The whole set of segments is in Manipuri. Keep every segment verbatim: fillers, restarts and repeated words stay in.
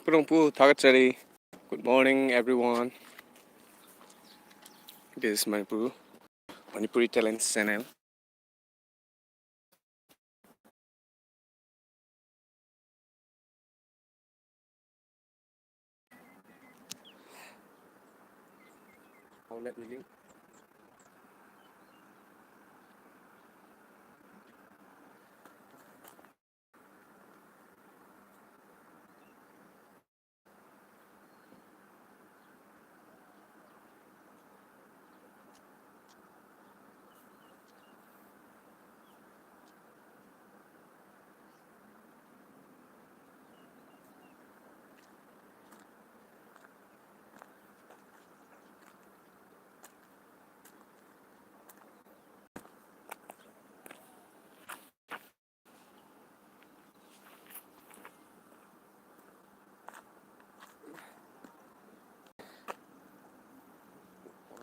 ꯄꯨꯝꯅꯃꯛꯄꯨ ꯊꯥꯒꯠꯆꯔꯤ꯫ Good morning, everyone. This is Manipur, Manipuri Talents Channel. Outlet reading.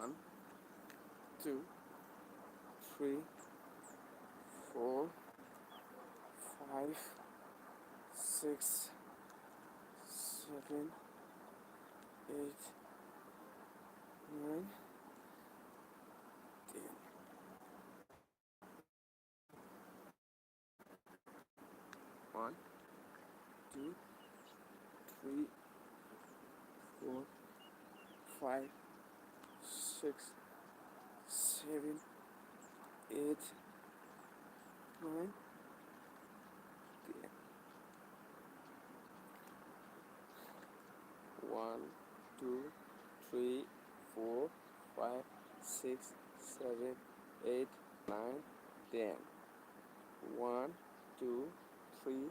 One, two, three, four, five, six, seven, eight, nine, ten. One, two, three, four, five, six, seven, eight, nine, ten. One, two, three, four, five, six, seven, eight, nine, ten. One, two, three,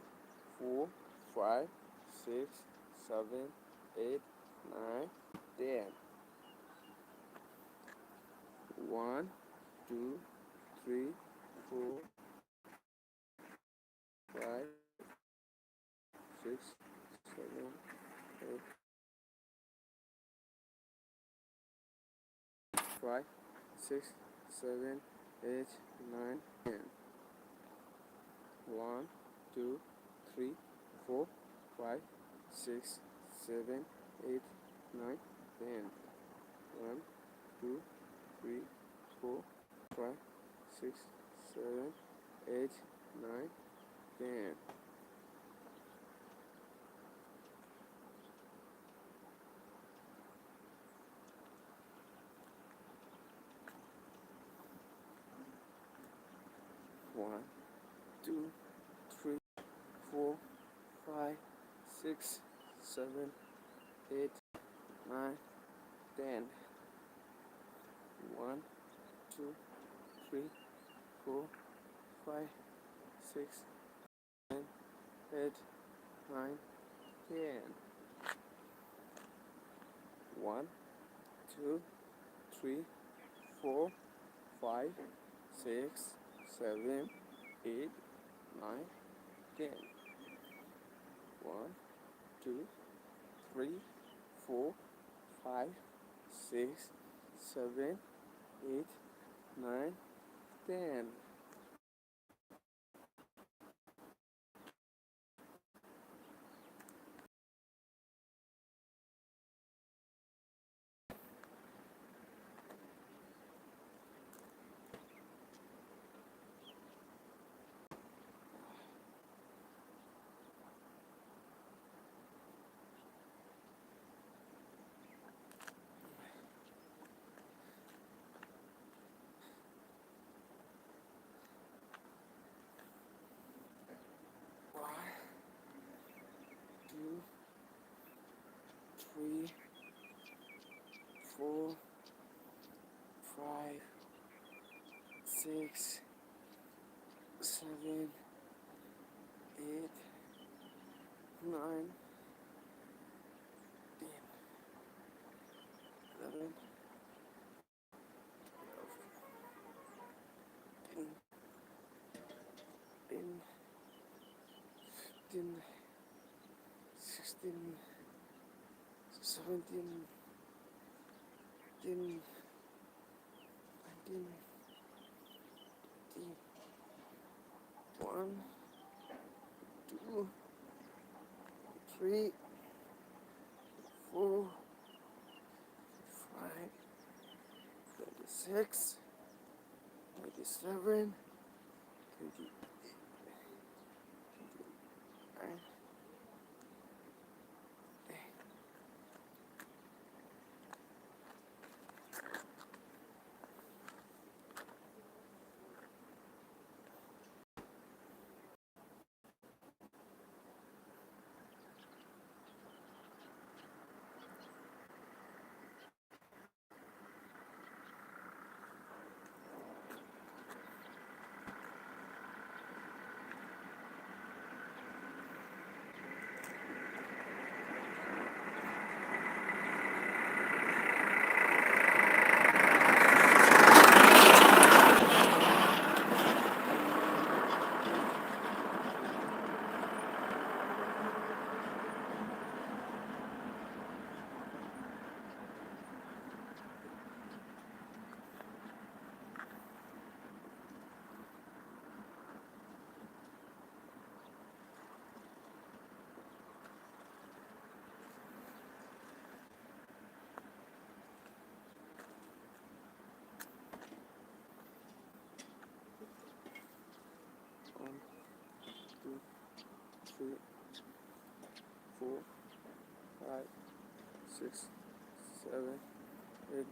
four, five, six, seven, eight, nine, ten. One, two, three, four, five, six, seven, eight, five, six, seven, eight, nine, ten. One, two, three, four, five, six, seven, eight, nine, ten. One, two, three, four, five, six, seven, eight, nine, ten. One, two, three, four, five, six, seven, eight, nine, ten. One, two, three, four, five, six, seven, eight, nine, ten. One, two, three, four, five, six, seven, eight, nine, ten. One, two, three, four, five, six, seven, eight, nine, ten. One, two, three, four, five, six, seven, eight, nine, ten, eleven, twelve, thirteen, fourteen, fifteen, sixteen, seventeen, eighteen, nineteen, twenty, one, two, three, Six, twenty-seven, twenty-eight, twenty-nine. One, two, three, four, five, six, seven, eight,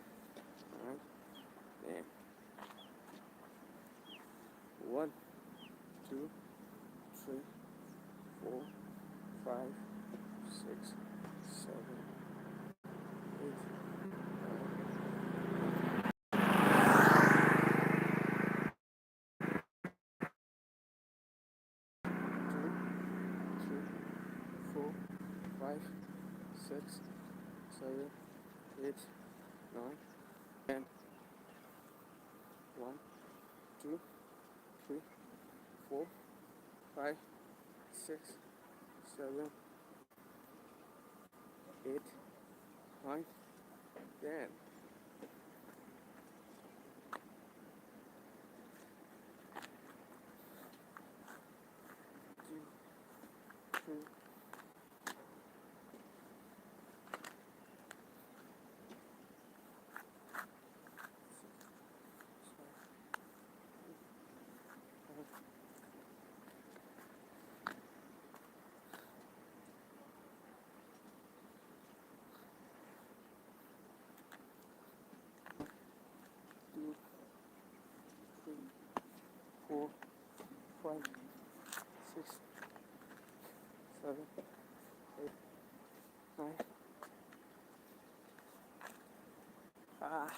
nine, ten. One, two, three, four, five, six, seven, eight, nine. Two, three, four, five, six, seven, eight, nine, ten. One, two, three, four, five, six, seven, eight, nine, ten. Two, three, seven, eight, nine. Ah.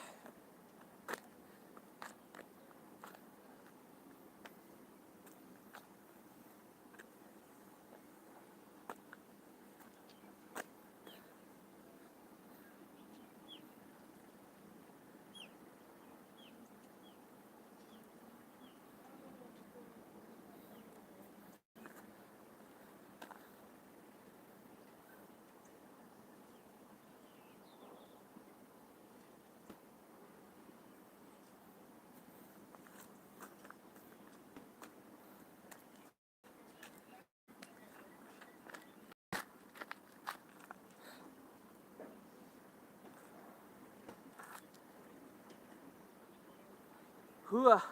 Hua.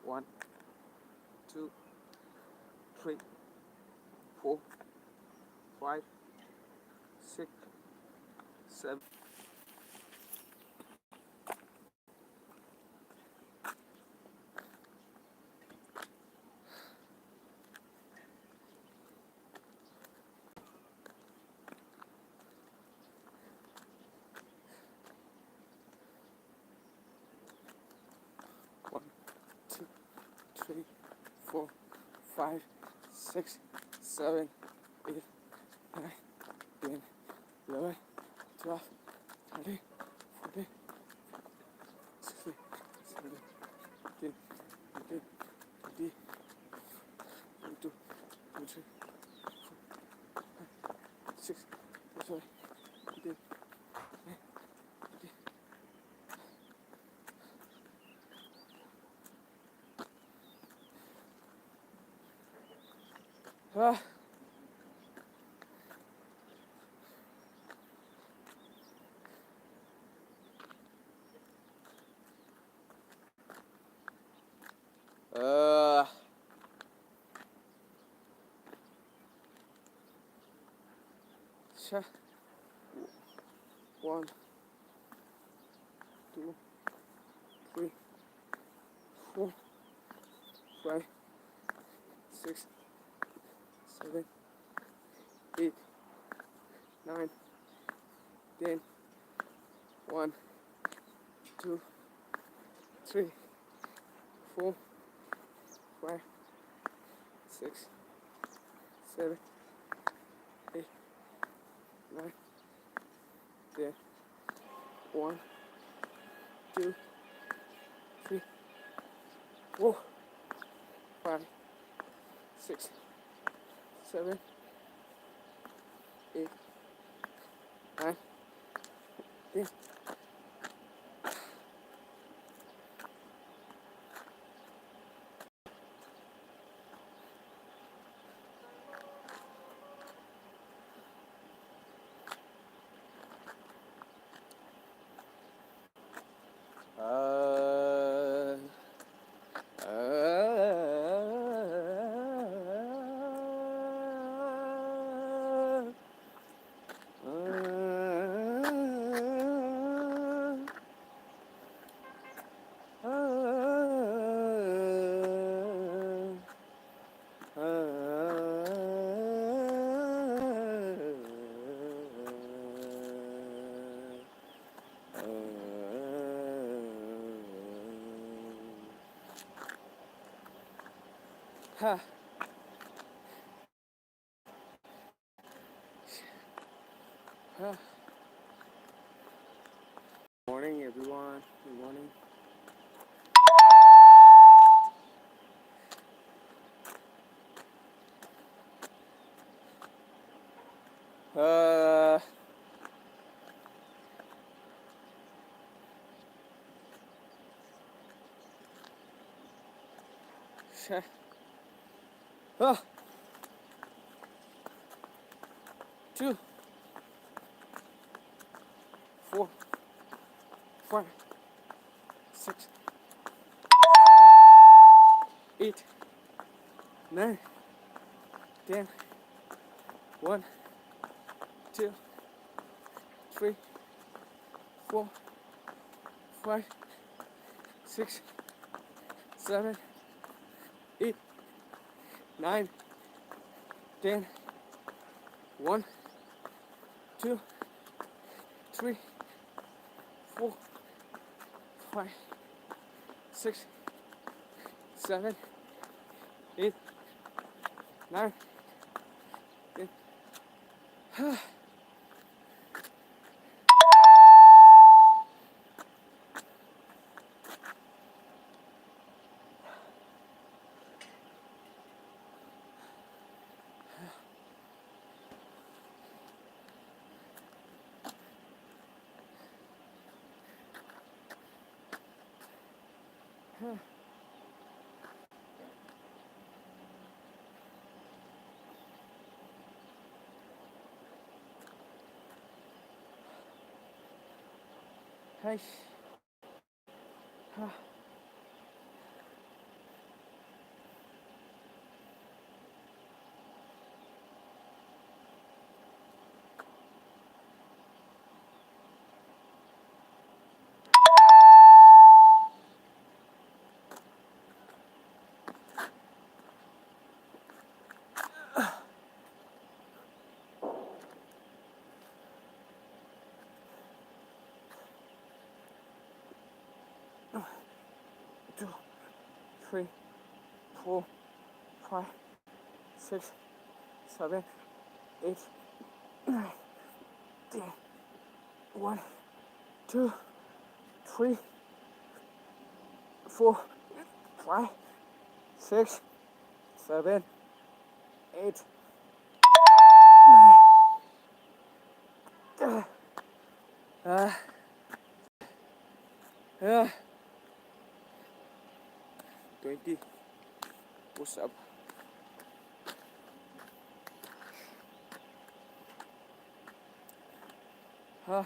One, two, three, four, five, six, seven. One, two, three, four, five, six, seven, eight, nine, ten, eleven, twelve, thirteen, fourteen, sixteen, seventeen, eighteen, nineteen, twenty, twenty-two, twenty-three, twenty-four, twenty-five, twenty-six, twenty-seven, twenty-eight, twenty-nine, twenty. Ah. Uh, sure. One, two, three, four, five, six, seven, eight, nine, ten, one, two, three, four, five, six, seven, eight, nine, ten, one, two, three, four, five, six, seven, eight, nine, ten. Ha. Ha. Morning, everyone. Good morning. Uh, sh- Ah. Two. Four. Five. Six. Eight. Nine. Ten. One. Two. Three. Four. Five. Six. Seven. Eight. Nine. ten. One, two, three, four, five, six, seven, eight, nine, ten. Eish. Two, three, four, five, six, seven, eight, nine, ten. One, two, three, four, five, six, seven, eight, nine. Ah. Ah. Twenty push up. Ah.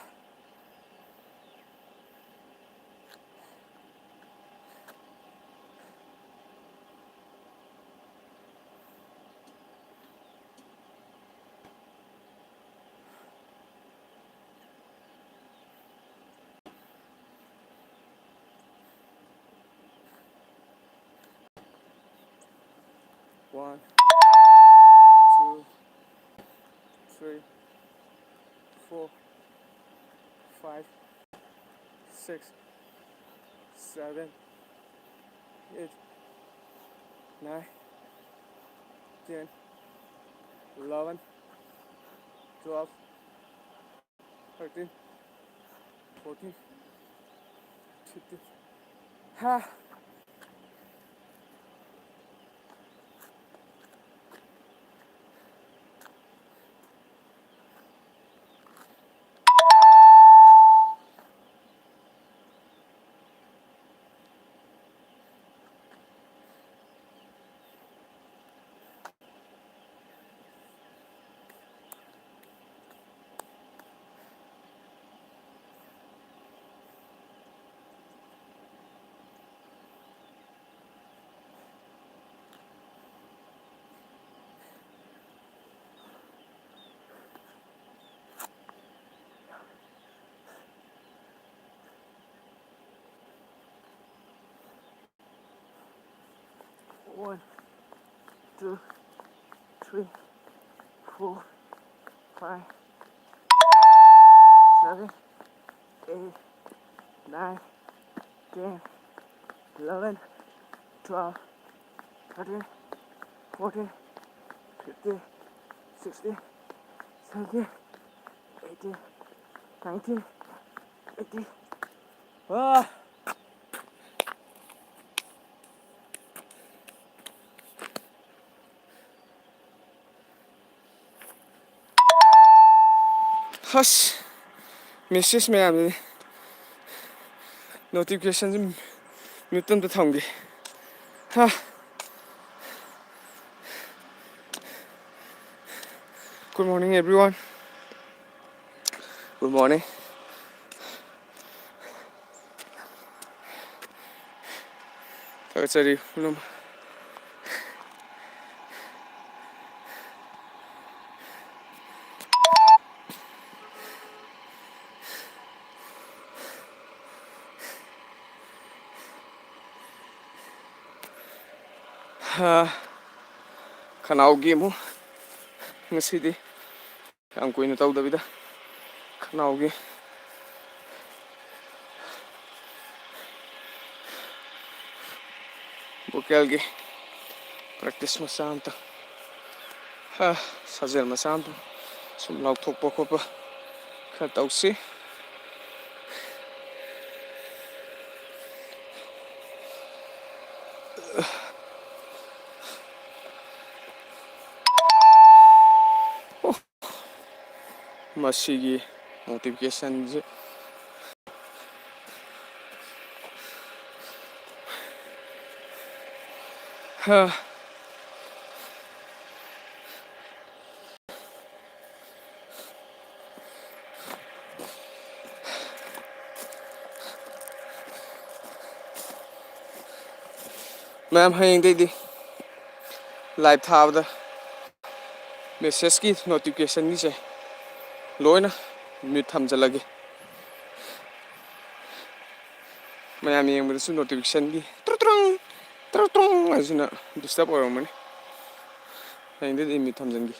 One, two, six, seven, eight, nine, ten, eleven, twelve, thirteen, fourteen, fifteen. Ha! One, two, three, four, five, seven, eight, nine, ten, eleven, twelve, thirteen, fourteen, fifteen, sixteen, seventeen, eighteen, nineteen, eighteen. Ah! ꯍꯁ, ꯃꯦꯁꯦꯖ ꯃꯌꯥꯝꯁꯤꯗꯤ, ꯅꯣꯇꯤꯐꯤꯀꯦꯁꯟꯁꯤ ꯃ꯭ꯌꯨꯠ ꯑꯝꯇ ꯊꯝꯒꯦ꯫ ꯍꯥ꯫ Good morning, everyone. Good morning. ꯊꯥꯒꯠꯆꯔꯤ ꯄꯨꯝꯅꯃꯛ꯫ ꯍꯥ, ꯈꯅꯥꯎꯒꯤ ꯑꯃꯨꯛ ꯉꯁꯤꯗꯤ ꯌꯥꯝ ꯀꯨꯏꯅ ꯇꯧꯗꯕꯤꯗ ꯈꯅꯥꯎꯒꯤ ꯚꯣꯀꯦꯜꯒꯤ ꯄ꯭ꯔꯦꯛꯇꯤꯁ ꯃꯆꯥ ꯑꯝꯇ, ꯍꯥ, ꯁꯥꯖꯦꯜ ꯃꯆꯥ ꯑꯝꯇ ꯁꯨꯝ ꯂꯥꯎꯊꯣꯛꯄ ꯈꯣꯠꯄ ꯈꯔ ꯇꯧꯁꯤ꯫ ꯃꯁꯤꯒꯤ ꯅꯣꯇꯤꯐꯤꯀꯦꯁꯟꯁꯦ꯫ ꯍꯥ꯫ ꯃꯌꯥꯝ, ꯍꯌꯦꯡꯗꯩꯗꯤ ꯂꯥꯏꯚ ꯊꯥꯕꯗ ꯃꯦꯁꯦꯖꯀꯤ ꯅꯣꯇꯤꯐꯤꯀꯦꯁꯟꯒꯤꯁꯦ ꯂꯣꯏꯅ ꯃ꯭ꯌꯨꯠ ꯊꯝꯖꯤꯜꯂꯒꯦ꯫ ꯃꯌꯥꯝ ꯌꯦꯡꯕꯗꯁꯨ ꯅꯣꯇꯤꯐꯤꯀꯦꯁꯟꯒꯤ ꯇ꯭ꯔꯨ ꯇ꯭ꯔꯨꯡ, ꯇ꯭ꯔꯨ ꯇ꯭ꯔꯨꯡ ꯍꯥꯏꯁꯤꯅ ꯗꯤꯁꯇꯔꯕ ꯑꯣꯏꯔꯝꯒꯅꯤ꯫ ꯍꯌꯦꯡꯗꯩꯗꯤ ꯃ꯭ꯌꯨꯠ ꯊꯝꯖꯤꯟꯒꯦ꯫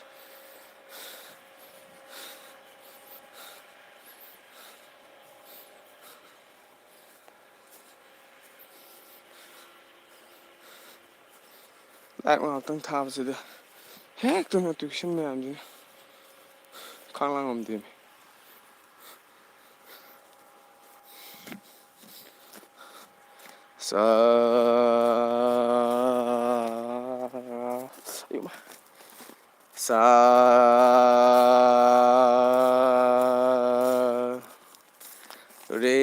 ꯂꯥꯏꯚ ꯉꯥꯏꯍꯥꯛꯇꯪ ꯊꯥꯕꯁꯤꯗ ꯍꯦꯛꯇ ꯅꯣꯇꯤꯐꯤꯀꯦꯁꯟ ꯃꯌꯥꯝꯁꯤꯅ ꯈꯥꯡꯂꯥꯡ ꯉꯝꯗꯦꯃꯤ꯫ ꯁꯥ-, ꯑꯌꯨꯃ꯫ ꯁꯥ-, ꯔꯦ꯫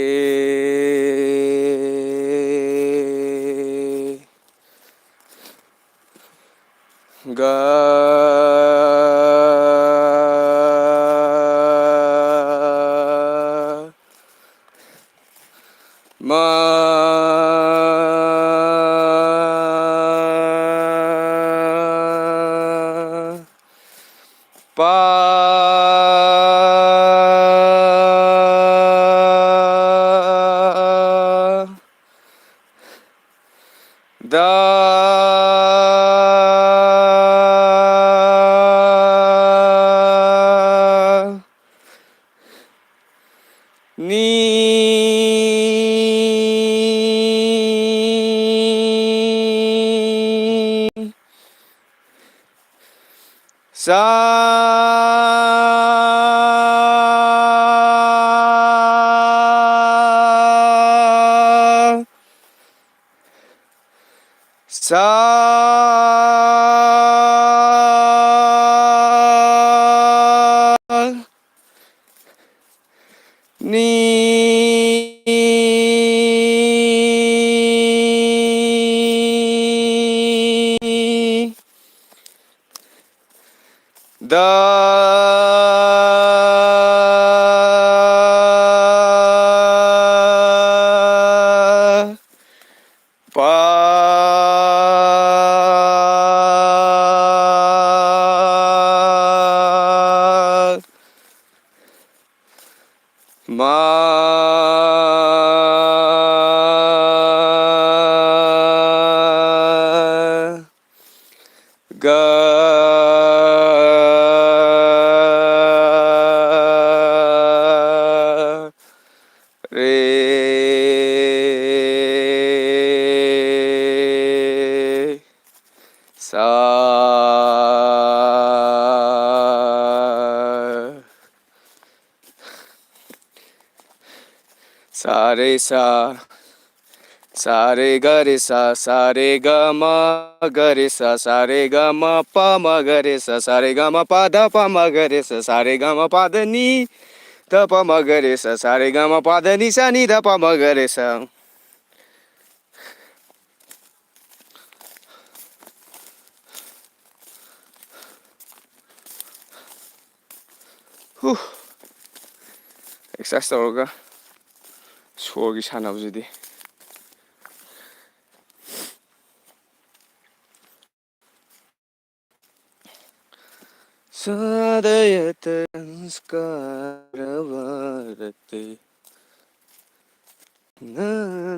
ꯒ꯫ ꯃ꯫ ꯄ꯫ ꯗ꯫ ꯅꯤ꯫ ꯁꯥ ꯁꯥ ꯅꯤ ꯗ ꯄ ꯃ ꯒ ꯔꯦ ꯁꯥ ꯁꯥ ꯔꯦ ꯁꯥ ꯁꯥ ꯔꯦ ꯒ ꯔꯦ ꯁꯥ ꯁꯥ ꯔꯦ ꯒ ꯃ ꯒ ꯔꯦ ꯁꯥ ꯁꯥ ꯔꯦ ꯒ ꯃ ꯄ ꯃ ꯒ ꯔꯦ ꯁꯥ ꯁꯥ ꯔꯦ ꯒ ꯃ ꯄ ꯗ ꯄ ꯃ ꯒ ꯔꯦ ꯁꯥ ꯁꯥ ꯔꯦ ꯒ ꯃ ꯄ ꯗ ꯅꯤ ꯗ ꯄ ꯃ ꯒ ꯔꯦ ꯁꯥ ꯁꯥ ꯔꯦ ꯒ ꯃ ꯄ ꯗ ꯅꯤ ꯁꯥ ꯅꯤ ꯗ ꯄ ꯃ ꯒ ꯔꯦ ꯁꯥ꯫ ꯍꯨ꯫ ꯑꯦꯛꯁꯔꯁꯥꯏꯁ ꯇꯧꯔꯒ ꯁꯣꯔꯒꯤ ꯁꯥꯟꯅꯕꯁꯤꯗꯤ꯫ ꯁꯗಯꯇ ꯁꯪꯁꯀꯥꯔ ꯚꯥꯔꯇꯤ꯫ ꯅ,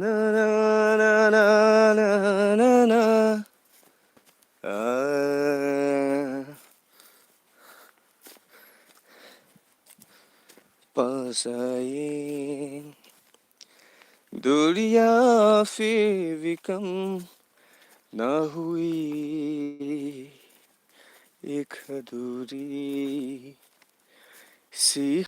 ꯅ, ꯅ, ꯅ꯫ ꯑ, ꯄꯥꯁꯥꯌꯦ꯫ ꯗꯨꯔꯤꯌꯥ ꯐꯤꯔ ꯚꯤ ꯀꯝ ꯅ ꯍꯨꯏ꯫ एक अधूरी सी